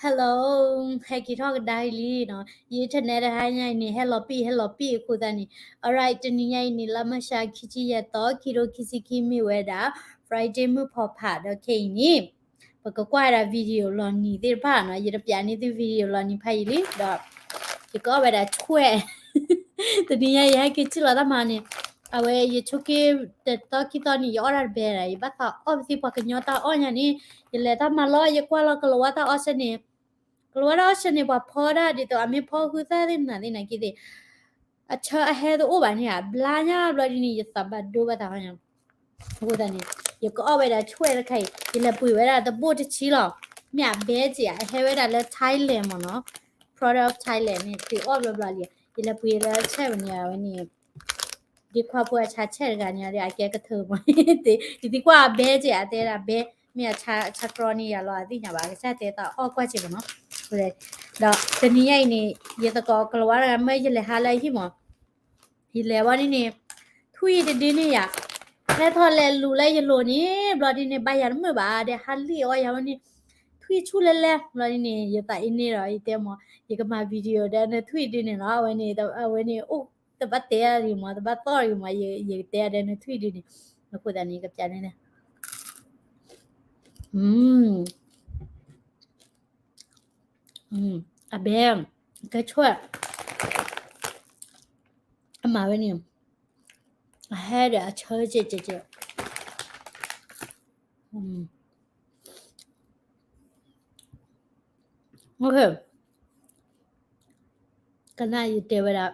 Hello, ဟဲက့ၤထီၣ်ကဒါအံၤလံနီၤ, ယ internet တဟါညါအံၤန့ၣ် ဟဲလီၤပံၣ် ဟဲလီၤပံၣ်အဃိသတးန့ၣ်, alright တနံၤညါအံၤန့ၣ် လါမၢ်ၡး ခံဆံယဲၢ်သီ ခံထိခံဆံခံ မ့ၢ်ဝဲဒၣ် Friday မုၢ်ဖီဖးဒီးခဲအံၤန့ၣ် ပကကွၢ်ဝဲဒၣ် video လီၤနံၤသ့ၣ်တဖၣ်နီၤ, ယတပျးန့ၢ်သု video လီၤနံၤဖးယံာ်လံ ဒီး ယကအီၣ်ဝဲဒၣ်ဆွဲၣ် တနံၤညါယဟဲက့ၤထံၣ်လီၤတၢ်မၤန့ၣ်, အဝဲယဆိက့တသီခံသီန့ၣ် ယအီၣ်တၢ်တဘဲဒၣ်, ယဘၣ်သးအီၣ်ပသံပှၤကညီတၢ်အီၣ်ညါန့ၣ်, ယလဲၤတၢ်မၤလီၤ ယကွၢ်လီၤကလၤဝါတၢ်အီၣ်ဆၢန့ၣ်, ကလၤဝါတၢ်အီၣ်ဆၢန့ၣ် ပှၤဖီဒၣ်ဒ်သိး အမ့ၢ်ဖီဃုသၣ်သ့ၣ်နၤသ့ၣ်နၤက့သ့ၣ်, အဆၢအဟဲတအိၣ်ဘၣ်န့ၣ်ဧါ, ဘျါညါဘျီဒ်န့ၣ် ယသးဘၣ်ဒိဘၣ်သးဟီညါ အဃိသတးန့ၣ် ယကအီၣ်ဝဲဒၣ်ဆွဲၣ်တခါအံၤ ယလဲၤပှ့ၤဝဲဒၣ်တဘိၣ်တဆံလီၤ, မ့ၢ်အဘဲက့ၤဧါ, အဟဲဝဲဒၣ်လၢ Thailand မ့ၢ်နီၤ, product of Thailand န့ၣ် သုအီၣ်ဘျီဘျီလံ, ယလဲၤပှ့ၤလၢဆွဲၣ်ဝဲန့ၣ် အဝဲန့ၣ် ဒ်ခွါဖိအဆါဆဲၣ်တဂၤန့ၣ်ဒီး အကဲကထၢမး, ယသံကွၢ်အဘဲက့ၤဧါ, အတဲဒၣ်ဘဲ, မ့ၢ်အဆါဆါကြီန့ၣ်ယၤလီၤ အသ့ၣ်ညါဘၣ်, ကစၢ်တဲသးအီၣ်ကွၢ်က့ၤမ့ၢ်နီၤ, ဒီးတနံၤညါအံၤန့ၣ် ယသကိးကလၤဝါတဂၤမၢယလဲၤဟးလၢဟံၣ်မး ယလဲၤဝဲန့ၣ်န့ၣ် ထွံၣ်တဒုန့ၣ်ယၤ, ဟဲထီၣ်လဲၤလူၤလၢယလိၤန့ၣ် ဘျီဒ်န့ၣ် ဘၣ်ယၤတမုာ်ဘၣ်ဒီး ဟးလံၣ်အီၣ်ယၤဝဲန့ၣ် ထွံၣ်ဆူၣ်လဲၣ်လဲၣ် ဘျီဒ်န့ၣ် ယသးအ့န့ၣ်ဒီး ယတဲမး ယကမၤ video ဒီးနထွံၣ်ဒုန့ၣ်နီၤ, အဝဲန့ၣ် အဝဲန့ၣ်အိၣ်တဘၣ်တဲအီၤဂ့ၤမး တဘၣ်သီၣ်ဂ့ၤမး ယကတဲအီၤဒီးနထွံၣ်ဒုန့ၣ်, အဃိသတးန့ၣ် ကပျးန့ၣ် အဘဲ, ကဲဆွဲၣ်, အမၤဝဲန့ၣ်, အဟဲဒီးအဆၢကဲးကဲးကဲး, ကနၣ်ယတဲဝဲဒၣ်,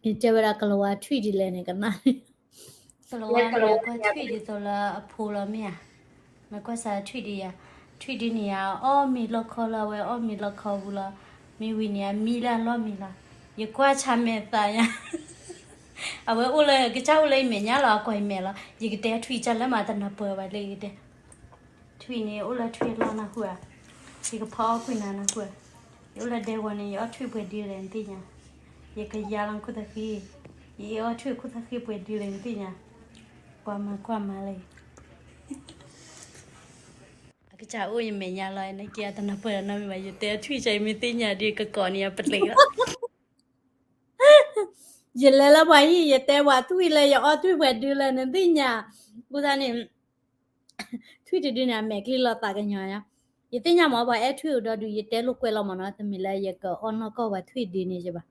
ယတဲဝဲဒၣ်ကလၤဝါထွံၣ်ဒ်လဲၣ်န့ၣ် ကနၣ်, ကလၤဝါန့ၣ် ကွၢ်ထွံၣ်ဒ်သိးလၢအဖိလီၤမ့ၢ်ဧါ, နကွၢ်စးထွံၣ်ဒ်ယၤ, ထွံၣ်ဒ်န့ၣ်ယၤ အီၣ်မ့ၤလီၢ်ခီလၢအဝဲအီၣ်မ့ၤလီၢ်ခီပူၤလီၤ, မ့ၢ်ဝံၤန့ၣ် အမံလၢအလီၢ်မံလီၤ, ယကွၢ်ဆါမဲာ်သးညါ အဝဲအိၣ်လၢ ကစၢ်အိၣ်လၢယမဲာ်ညါလီၤ အကွၢ်ယမဲာ်လီၤ, ယကတဲထွံၣ်ကၢ်လၢမၤတနၢ်ပၢၢ်ဘၣ်လၢယကတဲ, ထွံၣ်န့ၣ် အိၣ်လၢထွံၣ်လီၢ်နၢ်ဟူဧါ, ယကဖီအီၣ်ကွံာ်နၤနၢ်ဟူဧါ, ယအိၣ်လၢဒဲကဝီၤန့ၣ် ယအီၣ်ထွံၣ်ပှဲၤဒုလဲၣ်နသ့ၣ်ညါ, ယကယါလီၤခိၣ်သဃံ, ယအီၣ်ထွံၣ်ခိၣ်သဃံပှဲၤဒုလဲၣ်နသ့ၣ်ညါ, ကွၢ်မၤကွၢ်မၤလၢ အကစၢ်အိၣ်ယမဲာ်ညါလီၤ နက့အတနၢ်ပၢၢ်နီတမံၤဘၣ်, ယတဲထွံၣ်ကၢ်အံၤမ့ၢ်သ့ၣ်ညါဒီး ကကိးန့ၢ်ယၤပျ့ၤလီၤ, ယလဲၤလၢပှၤဟံၣ် ယတဲပှၤထွံၣ်လၢယအီၣ်ထွံၣ်ပှဲၤဒုလၢနသ့ၣ်ညါ, အဃိသတးန့ၣ် ထွံၣ်တဒုန့ၣ် အမဲာ်ချံလီၤသးကညီၤညါ, ယသ့ၣ်ညါမး ပှၤအဲၣ်ထွံၣ်အိၣ်ဒီဒူၣ် ယတဲလိာ်ကွဲလီၤမးနီၤ, တမ့ၢ်လၢယကအီၣ်နီၢ်ကီၢ်ပှၤထွံၣ်ဒုန့ၣ်ယဘၣ်,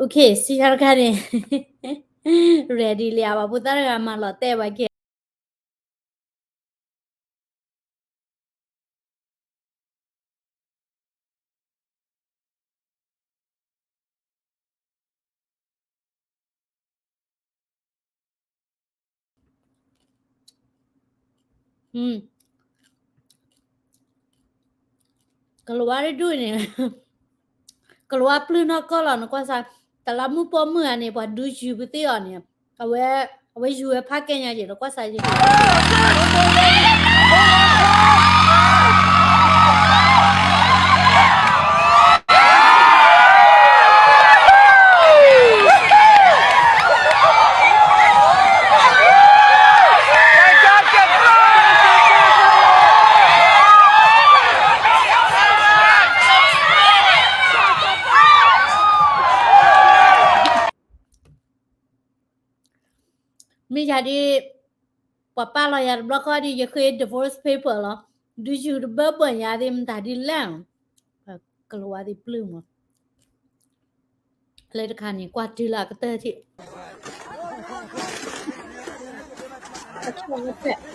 okay စံးထီၣ်တခါန့ၣ် ready လံဧါ, ပှၤဖိသၣ်တဂၤမၤလီၤတဲာ်ပှၤက့ၤ ကလၤဝါတဒူၣ်န့ၣ် ကလၤဝါပျုၢ်နီၢ်ကီၢ်လီၤ နကွၢ်စၢ်, တလးမုၢ်ပိာ်မုၣ်ဧါန့ၣ် ပှၤဒုးယူၤပသ့ၣ်အီၤန့ၣ်, အဝဲ, အဝဲယူၤဝဲဖးကဲညါက့ၤ နကွၢ်စၢ်ယက့ၤ မ့ၢ်ယၤဒ်, ပှၤပာ်လီၤယၤတဘျီဃီဒ် ယဃ့ divorce paper လီၤ, ဒုးယူၤတဘၢဘၢၣ်ညါသ့ၣ်မတၤဒ်လဲၣ်, ကလၤဝါသ့ၣ်ပျုၢ်မး, လၢတခါန့ၣ် ကွၢ်တုၤလၢအကတၢၢ်ထံၣ် ပှၤတံၢ်လီၤကစၢၢ်,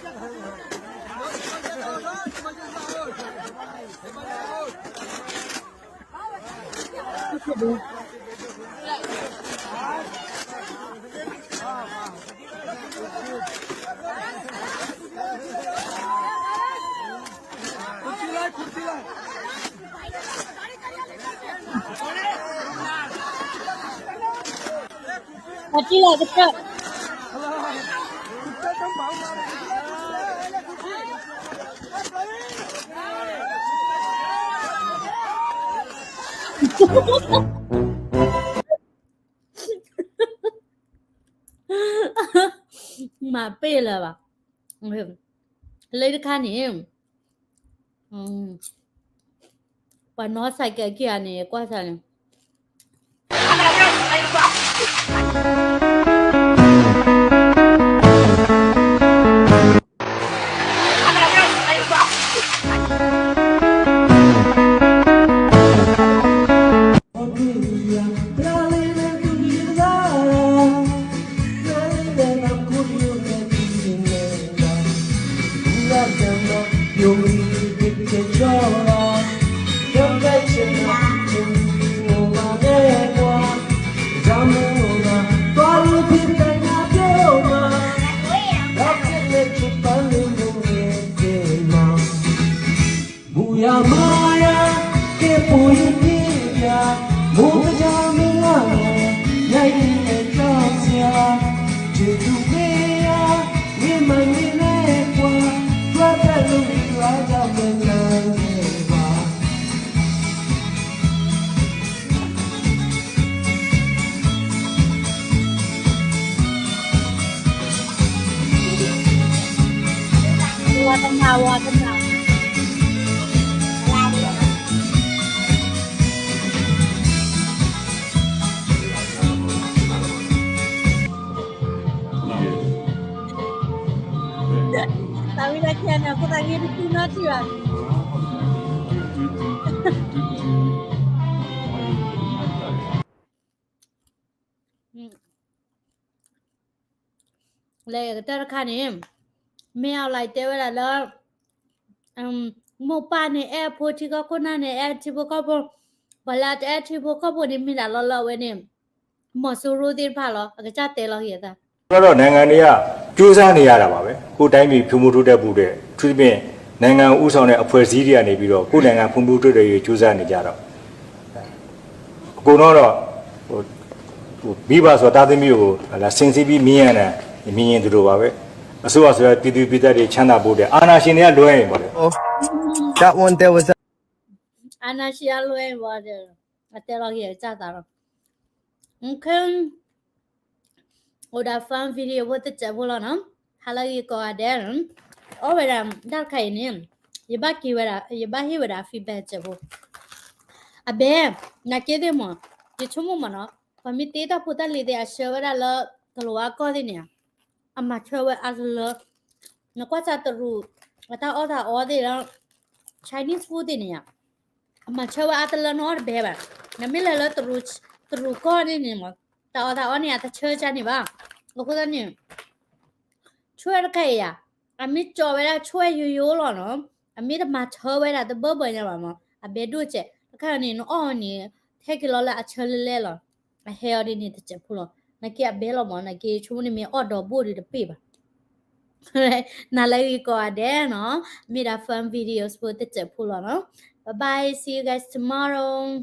မၤပ့ၢ်လၢၤဘၣ်, လၢတခါန့ၣ် အ ပှၤနီၣ်စဲးကဲခံဂၤန့ၣ် ကွၢ်စၢ်န့ၣ် ဝါတနာ် ဝါတနာ် သးဝံၣ်တၢ်ခံဂၤန့ၣ် အဖိသးဂ့ၤတတူၢ်နီတဘျီဘၣ်. လၢကတၢၢ်တခါန့ၣ် မ့ၢ်အီၤလၢတဲဝဲဒၣ်လၢ မိၢ်ပၢ်န့ၣ် အဲၣ်အဖိထံကီၢ် ခိၣ်နၢ်န့ၣ် အဲၣ်ထံဖိကီၢ်ဖိ, ပှၤလၢအတအဲၣ်ထံဖိကီၢ်ဖိန့ၣ် မ့ၢ်ဒၣ်လီၤလၢအဝဲန့ၣ် မီၤစိရိၤသ့ၣ်တဖၣ်လီၤ. အကစၢ်တဲလီၤက့ၤအသး ဒီးနိုင်ငံတွေက ကြိုးစားနေရတာပါပဲ။ ကိုယ့်တိုင်းပြည် ဖွံ့ဖြိုးတိုးတက်ဖို့အတွက် အထူးသဖြင့် နိုင်ငံဦးဆောင်တဲ့ အဖွဲ့အစည်းတွေကနေပြီးတော့ ကိုယ့်နိုင်ငံ ဖွံ့ဖြိုးတိုးတက်ရေး ကြိုးစားနေကြတော့ အကုန်လုံးတော့ ဟို မိဘဆိုတာ သားသမီးကို ဆင်ဆည်းပြီး မြင်ရတယ်၊ မြင်ရင်သလိုပါပဲ။ အစိုးရဆိုတာ ပြည်သူပြည်သားတွေ ချမ်းသာဖို့အတွက် အာဏာရှင်တွေက လွဲရင်ပေါ့လေ။ That one there was အာဏာရှင်အလွဲၢ်ဝဲဒီး အတဲလီၤက့ၤအကစၢ်သးလီၤ. Okay, အိၣ်ဒီး fun video ဖိတစဲးဖိလီၤနီၤ. ဟါလၢဂ့ၤကိးဂၤဒဲး, အီၣ်ဝဲဒၣ်တၢ်တခါအံၤန့ၣ် ယဘၣ်က့ၤဝဲဒၣ် ယဘၣ်ဟ့ၣ်ဝဲဒၣ် feedback တစဲးဖိ. အဘဲ နာ်က့သ့ၣ်မး ယဆိကမိၣ်မးနီၤ, ပှၤမ့ၢ်တ့တၢ်ဖိတၢ်လံၤသ့ၣ် အဆှၢဝဲဒၣ်လၢ ကလၤဝါကီၢ်သ့ၣ်န့ၣ် အမၤဆၢဝဲအါတလၢ နကွၢ်စၢ်တရူး အတၢ်အီၣ်တၢ်အီသ့ၣ်ဒီး Chinese food သ့ၣ်န့ၣ်ယါ, အမၤဆၢဝဲအါတလၢနအီၣ်တဘဲဘၣ်. နမ့ၢ်လဲၤလၢတရူးကီၢ်န့ၣ်န့ၣ်မး တၢ်အီၣ်တၢ်အီန့ၣ် အတဆၢကါန့ၣ်ဘၣ်. အဃိသတးန့ၣ် ဆွဲၣ်တခါအံၤယါ, အမ့ၢ်ကၠီဝဲဒၣ်ဆွဲၣ်ယိယိလီၤနီၤ, အမ့ၢ်တမၤဆၢဝဲဒၣ်တဘၢဘၢညါဘၣ်မး အဘဲဒိၣ်စဲး. တခါန့ၣ် နအီၣ်န့ၣ် ထဲက့ၤလီၤလၢအဆၢလဲၣ်လဲၣ်လီၤ. အဟဲအီၤဒ်န့ၣ်တစဲးဖိလီၤ. နာ်က့အဘဲလီၤမး နာ်က့ဆိကမိၣ်န့ၣ်မ့ၢ်အီၣ်ဒီးဘိၣ်ဒီးတပ့ၢ်ဘၣ်. နၤလၢဂ့ၤကိးဂၤဒဲးနီၤ, မ့ၢ်ဒၣ် fun videos ဖိတစဲးဖိလီၤနီၤ. Bye bye, see you guys tomorrow.